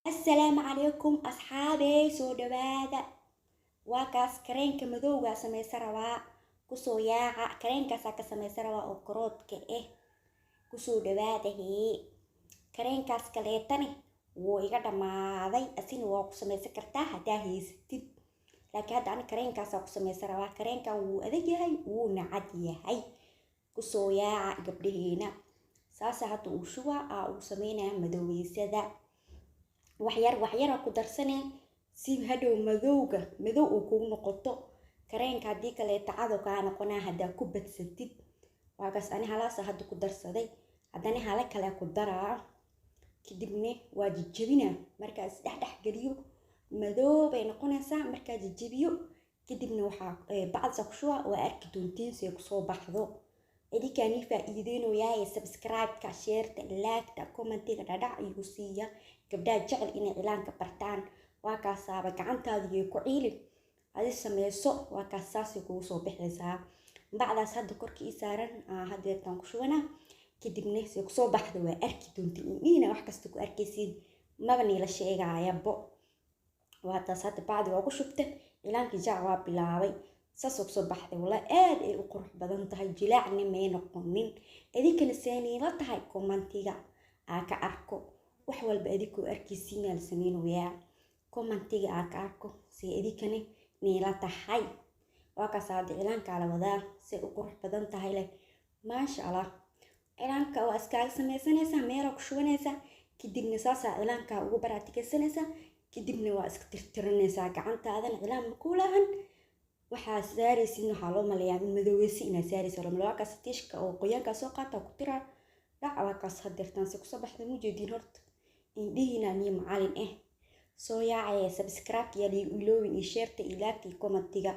Assalaamu calaykum asxaabey, soo dhawaada. Waa kaas kareenka madowgaa sameysa rabaa, kusoo yaaca. Kareenkaasaa ka sameysa rabaa oo karoodka ah, kusoo dhawaada. Hee, kareenkaas kaleetane wuu iga dhammaaday, asina waa ku sameysan kartaa haddaa haysatid, laakiin hadda ani kareenkaasaa ku sameysan rabaa. Kareenkan wuu adag yahay, wuuna cad yahay. Kusoo yaaca gabdhaheena. Saasa hadda uu shubaa aa uu sameynaya madoweysada. Waxyar waxyara ku darsanee si hadhow madowga madow uu kugu noqoto kareenka, haddii kaleeta cadow kaa noqonaa haddaa ku badsatid. Waakaas ani halaasa hadda ku darsaday, haddana hala kale ku daraa, kadibna waa jejebinaa. Markaa isdhexdhex geliyo madoow bay noqonaysaa. Markaa jejebiyo kadibna waxaa bacdasa ku shubaa, waa arki doontiin see kusoo baxdo. Idinkaa nii faa-iideynoyaaye, subscribe-ka, sheerta, laagta, commentiga dhadhac igu siiya. Gabdhaha jecel inay cilaanka bartaan, waa kaasaaba gacantaadu yay ku ciilin, adi sameyso. Waa kaas, saasay kugu soo bixaysaa. Bacdaas hadda korka ii saaran hadeertaan ku shubanaa, kadibna see kusoo baxda waa arki doontiin. Indhihiina wax kasta ku arkaysiin, maba niila sheegaayabo. Waa taas, hadda bacdi waa ku shubta, cilaankii jaac waa bilaabay, saasoo kusoo baxday. Walaa aad ay u qurux badan tahay, jilaacna may noqonin. Idinkana seeniila tahay, commentiga aa ka arko. Wax walba idinkoo arkaysiinaa la sameynayaa, commentiga aa ka arko see idinkana niila tahay. Waa kaas hadda cilaankaa la wadaa, say u qurux badan tahay leh, maasha Allah. Cilaanka waa iskaaga sameysanaysaa, meelaa ku shubanaysaa, kadibna saasaa cilaankaa ugu baraatikeysanaysaa, kadibna waa iska tirtiranaysaa gacantaadana. Cilaan makuulahan waxaa saaraysid, waxaa loo maleeyaa in madoweysi inaad saaraysa loo maleeyaa. Waa kaas, tiishka oo qoyaankaa soo qaata ku tiraa dhac. Waa kaas hadeertaan se kusoo baxda, mujeediin horta indhihiina niyo macalin ah. Soo yaacaya, subscribe yaa liigu iloobin, iyo sheerta, iyo laagta, iyo commentiga.